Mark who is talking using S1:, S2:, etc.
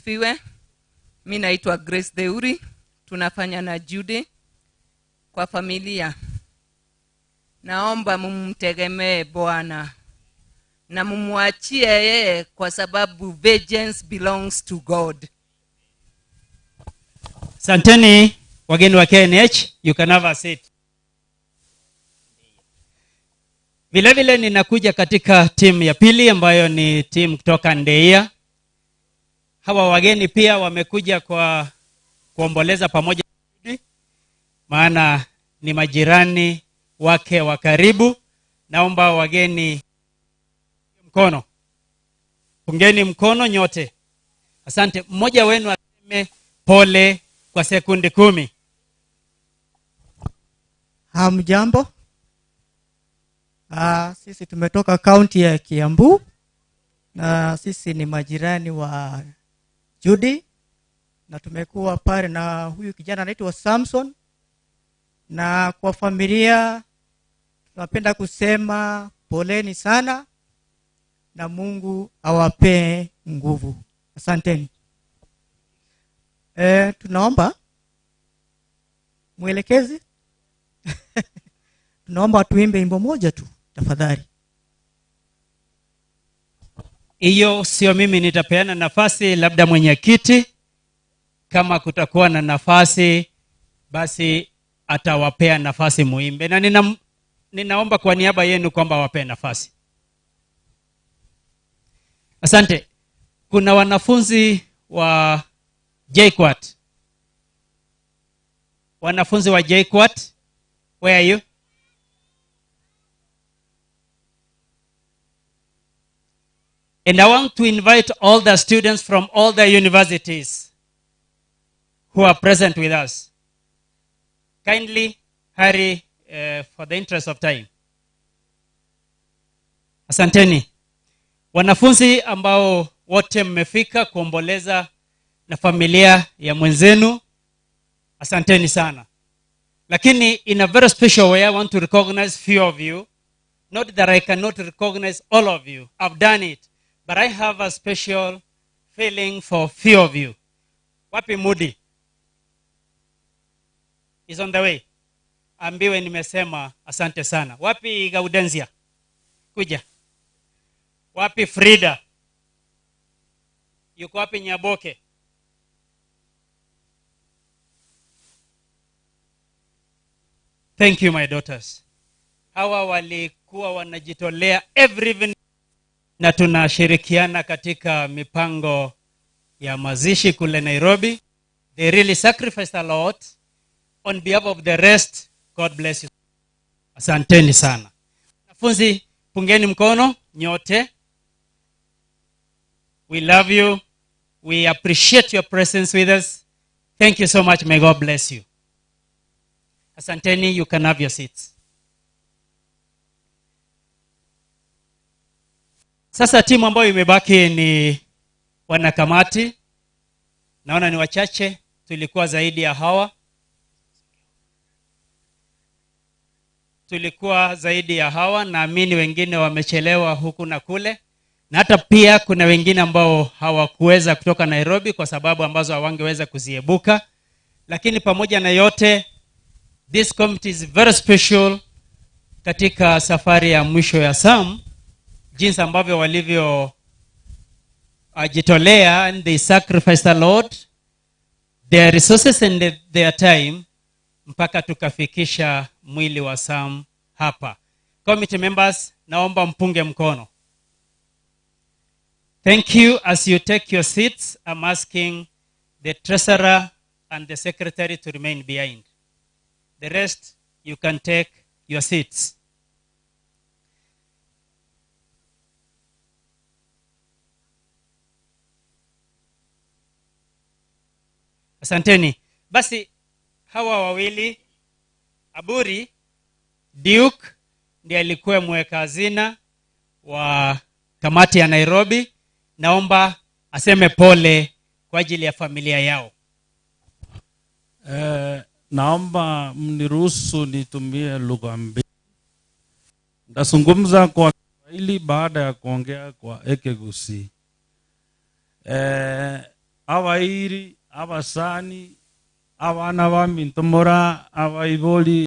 S1: Fiwe. Mi naitwa Grace Theuri, tunafanya na Judy kwa familia. Naomba mumtegemee Bwana na mumwachie yeye, kwa sababu vengeance belongs to God.
S2: Asanteni wageni wa KNH, you can have a seat. Vile vile ninakuja katika timu ya pili ambayo ni timu kutoka Ndeia. Hawa wageni pia wamekuja kwa kuomboleza pamoja, maana ni majirani wake wa karibu. Naomba wageni mkono, pungeni mkono nyote. Asante. Mmoja wenu aseme pole kwa sekundi 10.
S3: Hamjambo. Sisi tumetoka kaunti ya Kiambu na sisi ni majirani wa Judy, na tumekuwa pale na huyu kijana anaitwa Samson. Na kwa familia tunapenda kusema poleni sana na Mungu awapee nguvu. Asanteni. Tunaomba mwelekezi. Tunaomba tuimbe wimbo moja tu tafadhali.
S2: Hiyo sio mimi nitapeana nafasi, labda mwenyekiti kama kutakuwa na nafasi basi atawapea nafasi muimbe, na ninaomba kwa niaba yenu kwamba wapee nafasi. Asante. Kuna wanafunzi wa JKUAT. Wanafunzi wa JKUAT, where are you? And I want to invite all the students from all the universities who are present with us. Kindly hurry for the interest of time. Asanteni. Wanafunzi ambao wote mmefika kuomboleza na familia ya mwenzenu, asanteni sana. Lakini in a very special way, I want to recognize few of you. Not that I cannot recognize all of you. I've done it. But I have a special feeling for few of you. Wapi Mudi? Is on the way. Ambiwe nimesema asante sana. Wapi Gaudenzia? Kuja. Wapi Frida? Yuko wapi Nyaboke? Thank you my daughters. Hawa walikuwa wanajitolea every evening na tunashirikiana katika mipango ya mazishi kule Nairobi. They really sacrificed a lot. On behalf of the rest, God bless you. Asanteni sana. Wanafunzi, pungeni mkono nyote. We love you. We appreciate your presence with us. Thank you so much. May God bless you. Asanteni, you can have your seats. Sasa timu ambayo imebaki ni wanakamati. Naona ni wachache, tulikuwa zaidi ya hawa. Tulikuwa zaidi ya hawa, naamini wengine wamechelewa huku na kule. Na hata pia kuna wengine ambao hawakuweza kutoka Nairobi kwa sababu ambazo hawangeweza kuziebuka. Lakini pamoja na yote, this committee is very special katika safari ya mwisho ya Sam, jinsi ambavyo walivyo jitolea, and they sacrificed a lot, their resources and their time, mpaka tukafikisha mwili wa Sam hapa. Committee members, naomba mpunge mkono. Thank you. As you take your seats, I'm asking the treasurer and the secretary to remain behind. The rest, you can take your seats. Asanteni. Basi hawa wawili, Aburi Duke ndiye alikuwa mweka hazina wa kamati ya Nairobi. Naomba aseme pole kwa ajili ya familia yao.
S4: Naomba mniruhusu nitumie lugha mbili. Ndazungumza kwa Kiswahili baada ya kuongea kwa Ekegusii. Abairi, abasani, abana ba mintomora, abaiboli.